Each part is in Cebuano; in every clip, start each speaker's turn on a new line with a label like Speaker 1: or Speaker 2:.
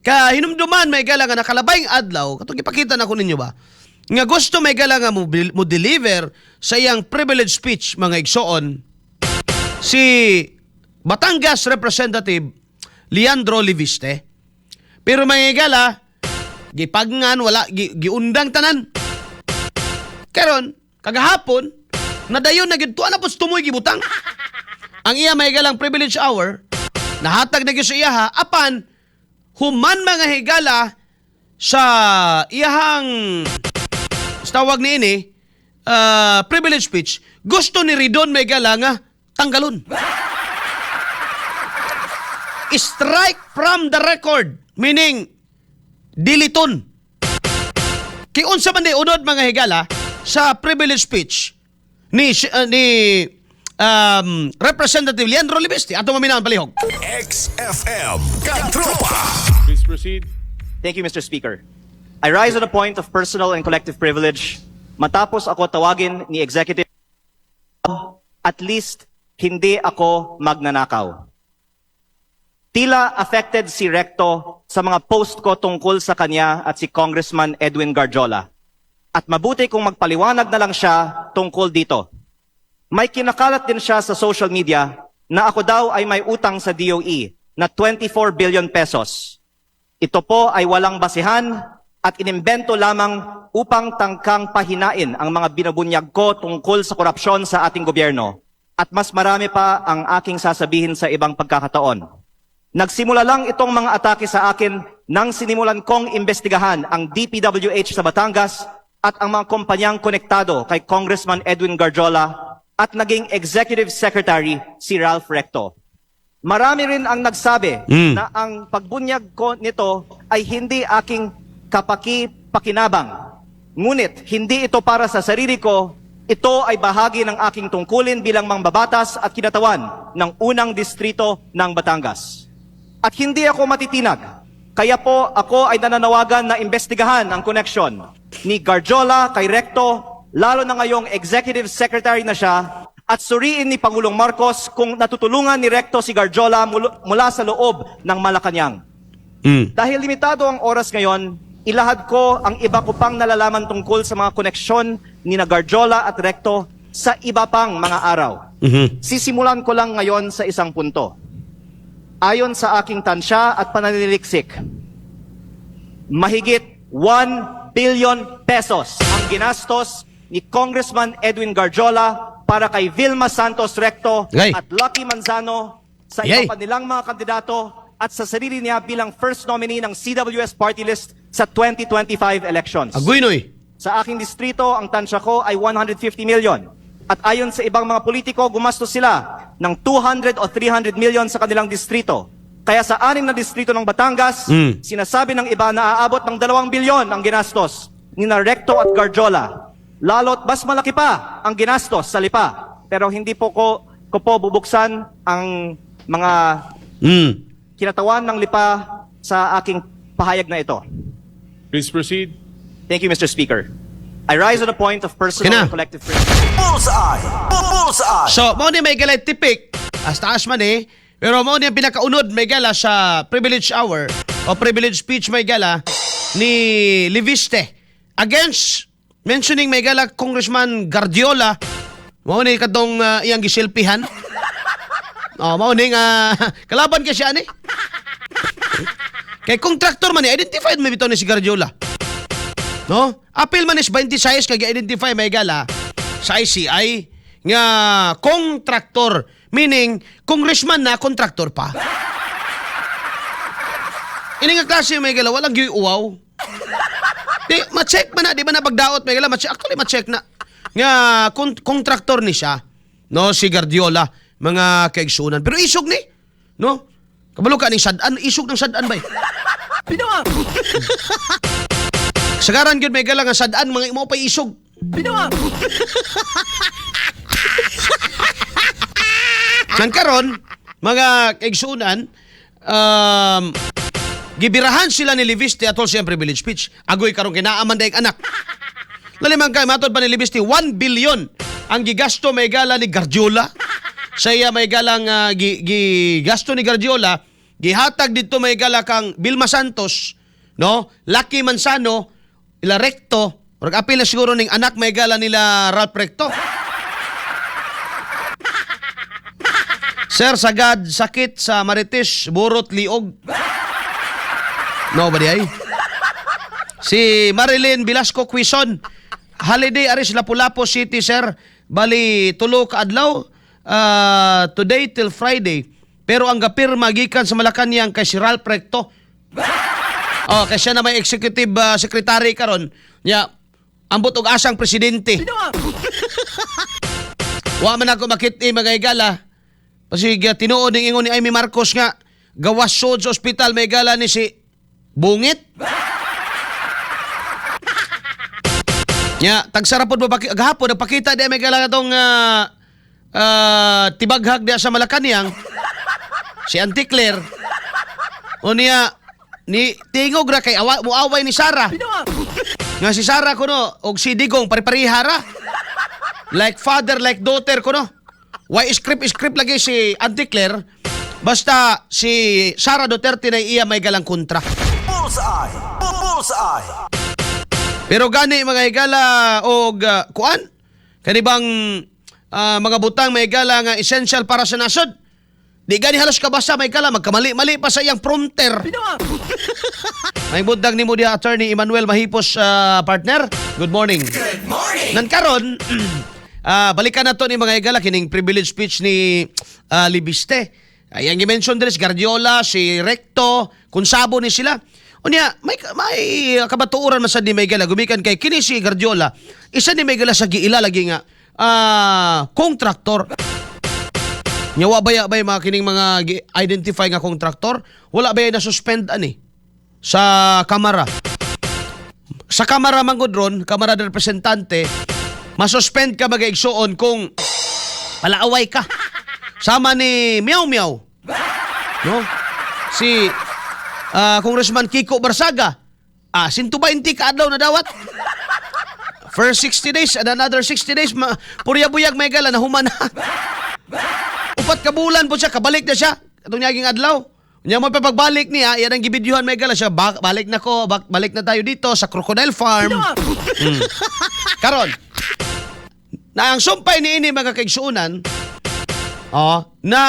Speaker 1: Ka hinumduman, may gala, nga nakalabayng adlaw katong gipakita na ko ninyo ba nga gusto, may gala, nga mo deliver sa iyang privilege speech, mga igsoon, si Batangas Representative Leandro Leviste. Pero, mga higala, gipagngan, wala giundang tanan. Karon kagahapon nadayon na gyud, tuwa na pud tumoy gibutang ang iya, may galang, privilege hour. Nahatag na gyud sa iyaha, apan human, mga higala, sa iyahang sa tawag niini privilege speech, gusto ni Ridon, may gala, nga tanggalon, strike from the record, meaning diliton. Kay unsa man di unod, mga higala, sa privilege speech ni Representative Leandro Leviste, ato maminaw palihog.
Speaker 2: XFM Katropa.
Speaker 3: Please proceed.
Speaker 4: Thank you, Mr. Speaker. I rise on a point of personal and collective privilege. Matapos ako tawagin ni Executive, at least hindi ako magnanakaw. Tila affected si Recto sa mga post ko tungkol sa kanya at si Congressman Edwin Gardiola. At mabuti kung magpaliwanag na lang siya tungkol dito. May kinakalat din siya sa social media na ako daw ay may utang sa DOE na 24 billion pesos. Ito po ay walang basihan at inimbento lamang upang tangkang pahinain ang mga binubunyag ko tungkol sa korupsyon sa ating gobyerno. At mas marami pa ang aking sasabihin sa ibang pagkakataon. Nagsimula lang itong mga atake sa akin nang sinimulan kong imbestigahan ang DPWH sa Batangas at ang mga kumpanyang konektado kay Congressman Edwin Gardiola at naging Executive Secretary si Ralph Recto. Marami rin ang nagsabi na ang pagbunyag ko nito ay hindi aking kapaki-pakinabang. Ngunit hindi ito para sa sarili ko, ito ay bahagi ng aking tungkulin bilang mambabatas at kinatawan ng unang distrito ng Batangas. At hindi ako matitinag. Kaya po ako ay nananawagan na imbestigahan ang connection ni Gardiola kay Recto, lalo na ngayong Executive Secretary na siya, at suriin ni Pangulong Marcos kung natutulungan ni Recto si Gardiola mula sa loob ng Malacanang. Dahil limitado ang oras ngayon, ilahad ko ang iba ko pang nalalaman tungkol sa mga koneksyon ni na Gardiola at Recto sa iba pang mga araw. Sisimulan ko lang ngayon sa isang punto. Ayon sa aking tansya at pananiliksik, mahigit 1 billion pesos ang ginastos ni Congressman Edwin Gardiola para kay Vilma Santos Recto
Speaker 1: Ngay.
Speaker 4: At Lucky Manzano sa
Speaker 1: Yay.
Speaker 4: iba pa nilang mga kandidato at sa sarili niya bilang first nominee ng CWS party list sa 2025 elections.
Speaker 1: Agoy noy.
Speaker 4: Sa aking distrito, ang tansya ko ay 150 million. At ayon sa ibang mga politiko, gumastos sila ng 200 o 300 million sa kanilang distrito. Kaya sa anim na distrito ng Batangas, sinasabi ng iba na aabot ng 2 bilyon ang ginastos ni na Recto at Gardiola. Lalo't mas malaki pa ang ginastos sa Lipa. Pero hindi po ko po bubuksan ang mga kinatawan ng Lipa sa aking pahayag na ito.
Speaker 3: Please proceed.
Speaker 4: Thank you, Mr. Speaker. I rise on a point of personal
Speaker 1: Kina.
Speaker 4: And collective privilege.
Speaker 2: Bullseye! Bullseye!
Speaker 1: So, mao ni, may gala, tipik. As taas man eh. Pero mao ni ang pinakaunod, may gala, sa privilege hour o privilege speech, may gala, ni Leviste against mentioning, may gala, Congressman Gardiola. Mao ni katong iyang giselfihan. Oh, mao ni nga kalaban kay siya ani. Kay contractor man ni, identified man bitaw ni si Gardiola. No? Apil man is 26 kay identify, may gala, sa ICI nga contractor, meaning congressman na contractor pa. Ini nga klase, may gala, walang gyud uwaw. Di ma-check man na, di ba na pagdaot, may gala, ma-check, actually ma-check na nga contractor ni siya, no, si Gardiola, mga kaigsunan. Pero isog ni, no? Kabalo ka ning sad-an, isog ng sad-an bay.
Speaker 5: Binawa!
Speaker 1: Sagaran gyud, may gala, nga sad-an mga imo pa isog.
Speaker 5: Binawa!
Speaker 1: Nang karon, mga kaigsunan, gibirahan sila ni Leviste atol siyang privilege speech. Agoy karon kinaaman dayong anak. Laliman kay matod pa ni Leviste, 1 billion ang gigasto, may gala, ni Gardiola. Sa iya, may galang gigasto ni Gardiola Gihatag dito, mga higala, kang Vilma Santos, no? Lucky Manzano, ila Recto, murag apil na siguro ning anak, mga higala, nila Ralph Recto. Sir, sagad sakit sa Marites, burot liog. No ba di ay? Si Marilyn Velasco Quizon. Holiday aris Lapu-Lapu City, sir. Bali 3 ka adlaw, today till Friday. Pero ang gapirma gikan sa Malacanang kay si Ralph Recto. Oh, kay siya na may executive secretary karon. Nya ambot og asang presidente. Wa man ako makit mga higala. Kasi tinuod ning ingon ni Imee Marcos nga gawas sod sa ospital, mga higala, ni si Bungit. Nya, tagsara pod ba gahapon nagpakita di, mga higala, katong tibaghag diya sa Malacanang si Auntie Claire. O niya ni tingog ra kay awa, muaway ni Sara. Nga si Sara kuno og si Digong pare-pareha ra. Like father, like daughter kuno. Why script script lagi si Auntie Claire? Basta si Sara Duterte na iya may galang kontra.
Speaker 2: Bullseye! Bullseye!
Speaker 1: Pero gani, mga higala, og kuan kani bang mga butang, mga higala, nga essential para sa nasod. Di gani halos kabasa, may higala, magkamali-mali pa sa iyang prompter. May buntag nimo diha, Attorney Emmanuel Mahipos, partner. Good morning. Good morning. Nan karon balikan na to ni mga higala kining privilege speech ni Leviste. Ay, ang i-mention diri si Gardiola, si Recto, kung sabo ni sila. Unya, may kabatuoran man sad ni mga higala gumikan kay kini si Gardiola, isa ni mga higala sa giila lagi nga kontraktor. Nya wa baya bay mga kining mga identify nga kontraktor, wala ba na suspend ani sa kamara? Sa kamara man gud ron, Kamara de Representante, masuspend ka, mga igsuon, kung palaaway ka. Sama ni Meow Meow. No? Si Congressman Kiko Barsaga. 120 ka adlaw na dawat. First 60 days and another 60 days, purya buyag may gala na human na. 4 ka bulan po siya, kabalik na siya. Atong niyaging adlaw. Nya mo pa pagbalik niya, yan ang gibidyuhan, may gala siya, balik na ko, balik na tayo dito sa Crocodile Farm. Karon, na ang sumpay ni ini, mga kaigsuunan, oh, na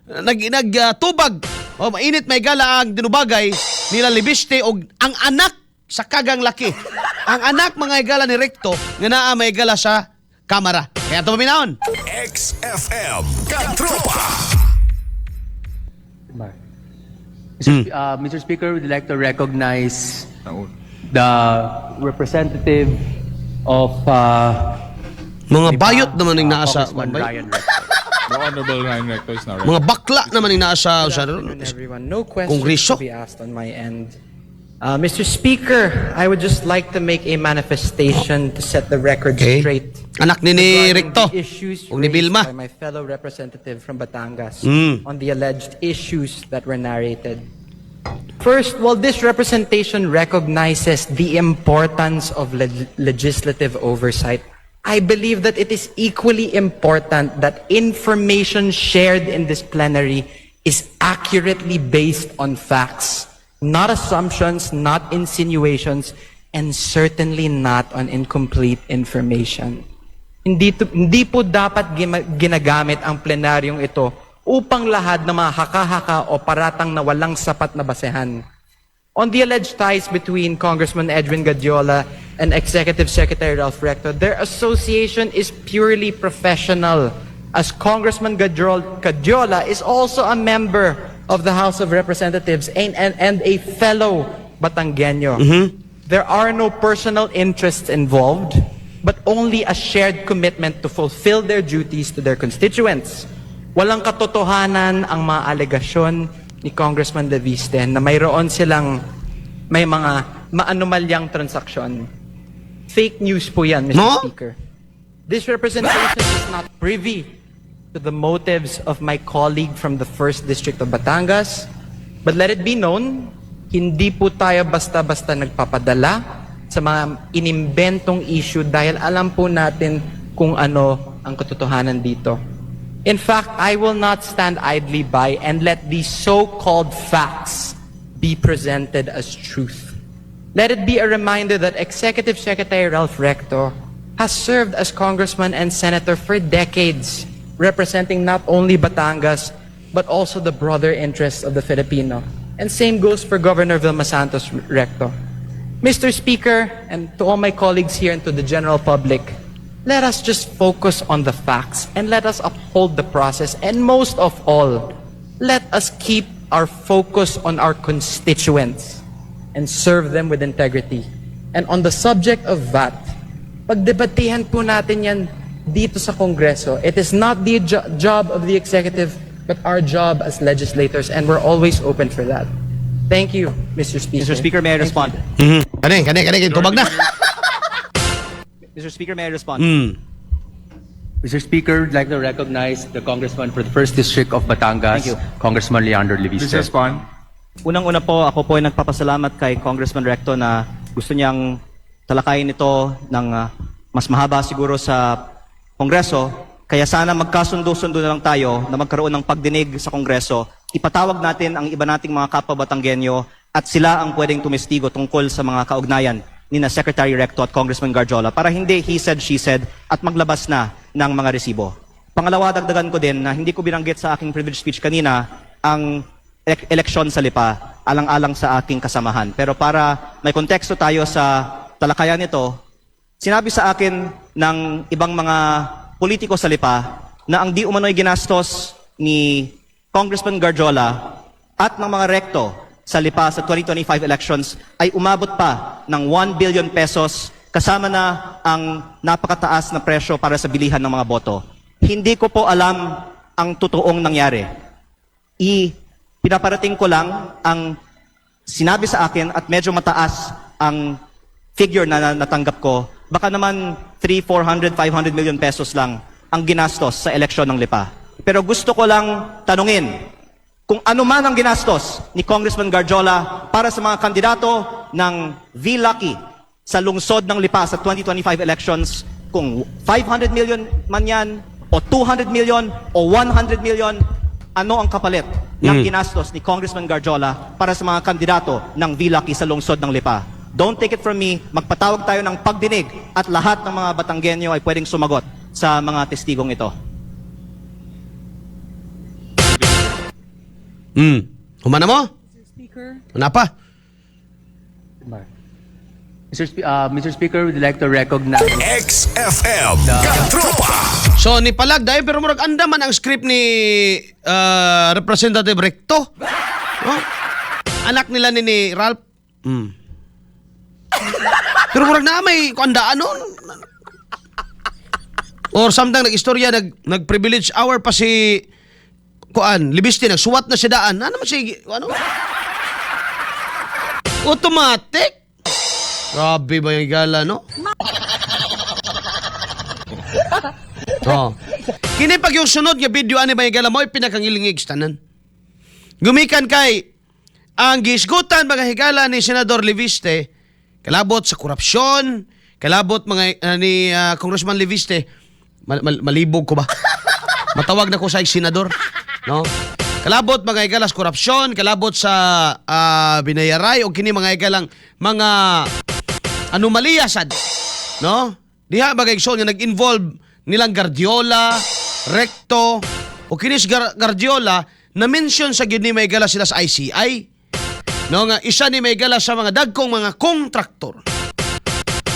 Speaker 1: nag nag tubag oh, mainit may gala ang dinubagay nila Leviste og ang anak sa kagang laki. Ang anak, mga higala, ni Recto nga naa may gala sa kamara. Kaya ito paminahon.
Speaker 2: XFM Katropa!
Speaker 5: Mr. Speaker, we'd like to recognize the representative of
Speaker 1: Mga bayot naman yung naa sa
Speaker 5: Congressman Ryan Recto.
Speaker 3: The Honorable Ryan Recto is now
Speaker 1: Mga bakla naman yung naa sa
Speaker 6: Good afternoon, everyone. No questions
Speaker 1: Kongreso.
Speaker 6: to be asked on my end. Mr. Speaker, I would just like to make a manifestation to set the record straight
Speaker 1: Anak ni
Speaker 6: regarding
Speaker 1: Recto
Speaker 6: the issues
Speaker 1: ug ni
Speaker 6: raised
Speaker 1: Vilma.
Speaker 6: by my fellow representative from Batangas on the alleged issues that were narrated. First, while this representation recognizes the importance of legislative oversight, I believe that it is equally important that information shared in this plenary is accurately based on facts, not assumptions, not insinuations, and certainly not on incomplete information. Hindi po dapat ginagamit ang plenaryong ito upang lahat ng mga haka-haka o paratang na walang sapat na basehan. On the alleged ties between Congressman Edwin Gadiola and Executive Secretary Ralph Recto, their association is purely professional, as Congressman Gadiola is also a member of the House of Representatives and a fellow Batangueño. There are no personal interests involved, but only a shared commitment to fulfill their duties to their constituents. Walang katotohanan ang mga alegasyon ni Congressman Leviste na mayroon silang may mga maanomalyang transaksyon. Fake news po yan, Mr.
Speaker 1: No?
Speaker 6: Speaker. This representation is not privy to the motives of my colleague from the 1st District of Batangas. But let it be known, hindi po tayo basta-basta nagpapadala sa mga inimbentong issue dahil alam po natin kung ano ang katotohanan dito. In fact, I will not stand idly by and let these so-called facts be presented as truth. Let it be a reminder that Executive Secretary Ralph Recto has served as congressman and senator for decades, representing not only Batangas, but also the broader interests of the Filipino. And same goes for Governor Vilma Santos Recto. Mr. Speaker, and to all my colleagues here and to the general public, let us just focus on the facts and let us uphold the process. And most of all, let us keep our focus on our constituents and serve them with integrity. And on the subject of VAT, pagdebatehan po natin yan dito sa Kongreso. It is not the job of the executive, but our job as legislators, and we're always open for that. Thank you, Mr. Speaker.
Speaker 4: Mr. Speaker, may I respond?
Speaker 1: Kani, kani, kani, tubag na.
Speaker 4: Mr. Speaker, may I respond?
Speaker 5: Mr. Speaker, would like to recognize the congressman for the first district of Batangas,
Speaker 4: Thank you.
Speaker 5: Congressman Leandro
Speaker 3: Please
Speaker 5: Leviste.
Speaker 3: respond.
Speaker 4: Unang-una po, ako po ay nagpapasalamat kay Congressman Recto na gusto niyang talakayin ito ng mas mahaba siguro sa Kongreso. Kaya sana magkasundo-sundo na lang tayo na magkaroon ng pagdinig sa Kongreso. Ipatawag natin ang iba nating mga kapwa Batanggenyo at sila ang pwedeng tumestigo tungkol sa mga kaugnayan ni na Secretary Recto at Congressman Gardiola para hindi he said, she said at maglabas na ng mga resibo. Pangalawa, dagdagan ko din na hindi ko binanggit sa aking privilege speech kanina ang eleksyon sa Lipa alang-alang sa aking kasamahan. Pero para may konteksto tayo sa talakayan nito, sinabi sa akin ng ibang mga politiko sa Lipa na ang di umano'y ginastos ni Congressman Gardiola at ng mga Recto sa Lipa sa 2025 elections ay umabot pa ng 1 billion pesos kasama na ang napakataas na presyo para sa bilihan ng mga boto. Hindi ko po alam ang totoong nangyari. Pinaparating ko lang ang sinabi sa akin at medyo mataas ang figure na natanggap ko. Baka naman 3, 400, 500 million pesos lang ang ginastos sa eleksyon ng Lipa. Pero gusto ko lang tanungin kung ano man ang ginastos ni Congressman Gardiola para sa mga kandidato ng V-Lucky sa lungsod ng Lipa sa 2025 elections, kung 500 million man yan, o 200 million, o 100 million, ano ang kapalit ng ginastos ni Congressman Gardiola para sa mga kandidato ng V-Lucky sa lungsod ng Lipa? Don't take it from me, magpatawag tayo ng pagdinig at lahat ng mga Batanggenyo ay pwedeng sumagot sa mga testigong ito.
Speaker 1: Humana mo? Wala pa.
Speaker 5: Mr. Speaker, would like to recognize
Speaker 2: XFM. Katropa.
Speaker 1: So ni palag dahil pero murag anda man ang script ni Representative Recto. No? Anak nila ni Ralph. Pero murag na may kuandaan no. Or samtang nag-istorya nag nag-privilege hour pa si kuan, Leviste, nagsuwat na siya daan. Ano man siya ano? Automatic. Grabe ba yung gala, no? Oh. Kini pag yung sunod nga video ani ba yung gala mo ay pinakangilingig sa tanan. Gumikan kay ang gisgutan mga higala ni Senador Leviste kalabot sa korupsyon, kalabot mga ni Congressman Leviste, malibog ko ba? Matawag na ko sa senador, no? Kalabot mga higala sa korupsyon, kalabot sa binayaray o kini mga higalang mga anomalya sad, no? Diha bagay igsoon nga nag-involve nilang Gardiola, Recto, o kini si Gardiola na mention sa gyud ni Maygala sila sa ICI. No nga isa ni Maygala sa mga dagkong mga kontraktor.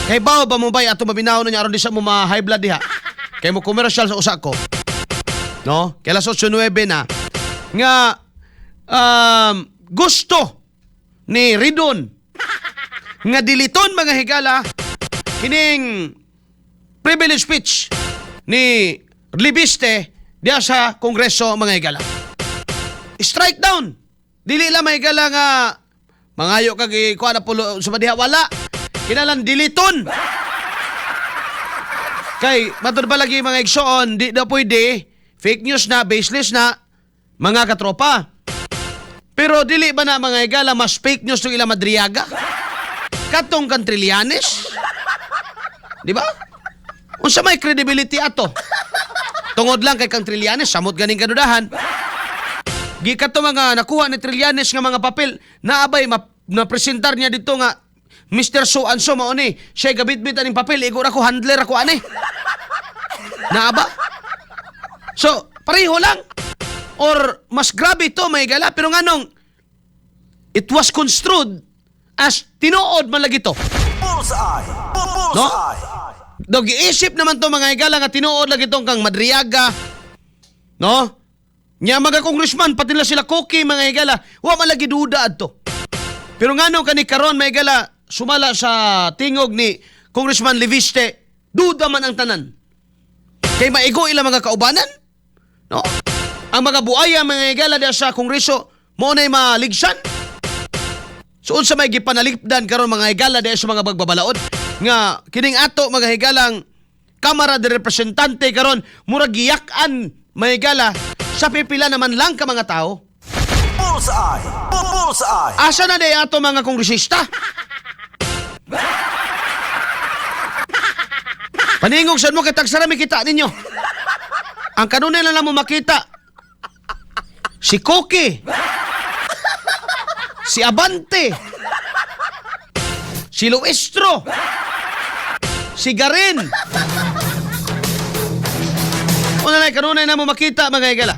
Speaker 1: Kay bao ba mo bay ato mabinaw na niya aron di sa mo ma-high blood diha. Kay mo commercial sa usa ko. No? Kay alas 8:09 na nga gusto ni Ridon nga diliton mga higala kining privilege speech ni Leviste diya sa Kongreso mga higala. Strike down. Dili lang mga higala nga mangayo kag ikuha na pulo sa diha wala. Kinalan diliton. Kay matud pa lagi mga igsoon, di daw pwede fake news na, baseless na mga katropa. Pero dili ba na mga higala mas fake news tong ila Madriaga? Katong Cantrillanes? Di ba? Unsa may credibility ato? Tungod lang kay kang Trillanes, samot ganing kadudahan. Gikan to mga nakuha ni Trillanes nga mga papel, naabay napresentar niya dito nga Mr. So and so mao ni, siya gabitbit aning papel, igor ako, handler ako ani. Naaba? So, pareho lang. Or mas grabe ito, may gala. Pero nganong, it was construed as tinuod man lagi to.
Speaker 2: Bullseye!
Speaker 1: No?
Speaker 2: Bullseye!
Speaker 1: Daw giisip naman to, mga higala, nga tinuod lagi tong kang Madriaga. No? Nya mga congressman pati nila sila Koki, mga higala, wa man lagi duda adto. Pero ngano kani karon, mga higala, sumala sa tingog ni Congressman Leviste, duda man ang tanan. Kay maigo ilang mga kaubanan? No? Ang mga buaya, mga higala, diya sa kongreso mo na'y maligsan. So unsa may gipanalipdan karon, mga higala, diya sa mga bagbabalaod nga kining ato mga higalang Kamara de Representante karon murag giyak-an, mga higala, sa pipila naman lang ka mga tao.
Speaker 2: Bullseye! Bullseye!
Speaker 1: Asa na day ato mga kongresista? Paningog sad mo kay tagsara mi kita ninyo. Ang kanunay na lang mo makita si Koki, si Abante, si Luistro, si Garin. Una na, kanunay na mo makita, mga higala.